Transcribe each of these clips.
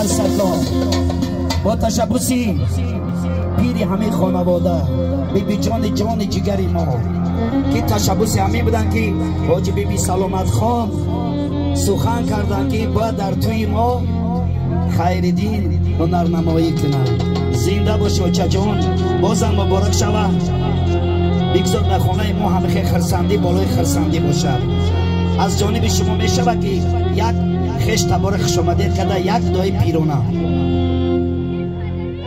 Қарсакҳо бо ташаббуси пири ҳамаи хонавода бибиҷони ҷони ҷигари мо ки ташаббуси ҳамин буданд ки ҳоҷи биби Саломатхон сухан карданд ки бояд дар тӯи мо Хайриддин ҳунарнамоӣ кунад. Зинда бош очаҷон, бозам муборак шавад. Бигзор дар хонаи мо ҳамихе хирсандӣ болои хирсандӣ бошад. Аз ҷониби шумо мешавад ки як хеш табори хушомадед карда як дои пирона.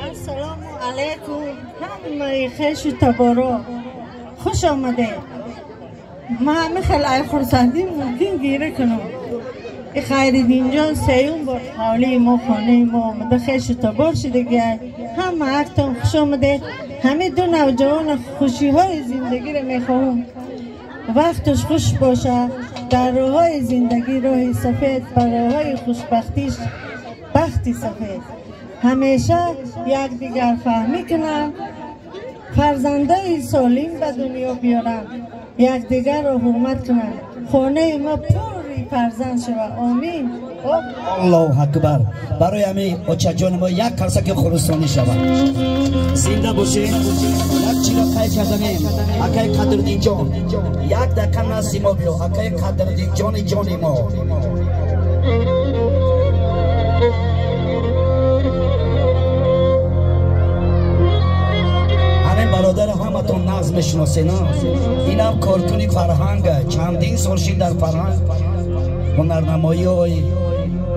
Ассалому алайкум ҳамаи хешу таборо, хуш омадед. Ман ҳамин хел ай хурсандӣ мумкин гира кунам. И Хайриддин ҷон сеюм бор ҳавлии мо, хонаи мо омада, хешу табор шудагиай. Ҳама ҳартон хуш омадед. Ҳамин ду навҷавона хушиҳои зиндагиро мехоҳам. Вақташ хуш бошад, дар роҳҳои зиндагӣ роҳи сафед, ба роҳҳои хушбахтиш бахти сафед. Ҳамеша якдигар фаҳмӣ кунанд, фарзандаи солим ба дунё биёранд, якдигарро ҳурмат кунанд. Хонаи мо пури фарзанд шавад. Омин. Аллоҳу акбар. Барои ҳамин очаҷони мо як қарсаки хурсандӣ шавад. Зинда бошед. Як чиро қайд карданем, акаи Қадриддинҷон, як дақиқа назди мо биё, акаи Қадриддинҷони ҷони мо. Ҳамин бародар ҳаматон нағз мешиносед. Инам коркуни фарҳанга, чандин сол шид дар фарҳанг ҳунарнамоиҳои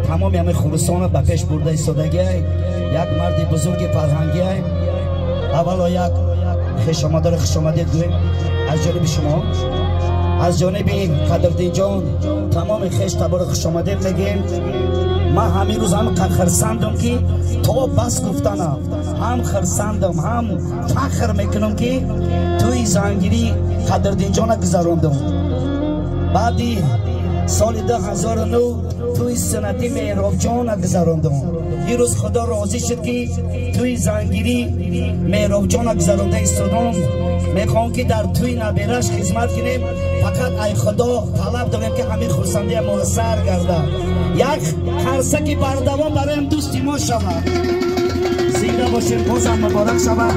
тамоми ҳамин Хуросонро ба пеш бурда истодагиай, як марди бузурги фарҳангиай. Аввало як хешомадоро хушомадед гӯем аз ҷониби шумо, аз ҷониби Қадриддинҷон тамоми хеш таборо хушомадед мегӯем. Ман ҳамин рӯз ҳам хирсандам ки то бас гуфтанам, ҳам хирсандам, ҳам фахр мекунам ки тӯи зангирӣ Қадриддинҷона гузарондам. Баъди соли 2009 тӯи суннатӣ Меҳробҷона гузарондам. Ин рӯз Худо розӣ шуд ки тӯи зангирӣ Меҳробҷона гузаронда истодам. Мехоҳам ки дар тӯи набераш хизмат кунем. Фақат ай Худо талаб дорем ки ҳамин хурсандия моро сар гардад. Як қарсаки бардавом бароям дӯсти мо шавад. Зинда бошем, бозам муборак шавад.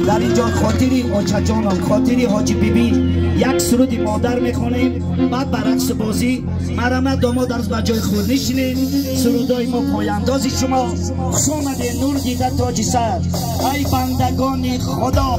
Дар ин ҷо хотири очаҷонам, хотири ҳоҷи бибӣ як суруди модар мехонем, баъд ба рақсу бозӣ. Марҳамат домод арз ба ҷои худ нишинед. Сурудои мо пояндози шумо. Хуш омадед, нур дида тоҷи сар, ай бандагони Худо.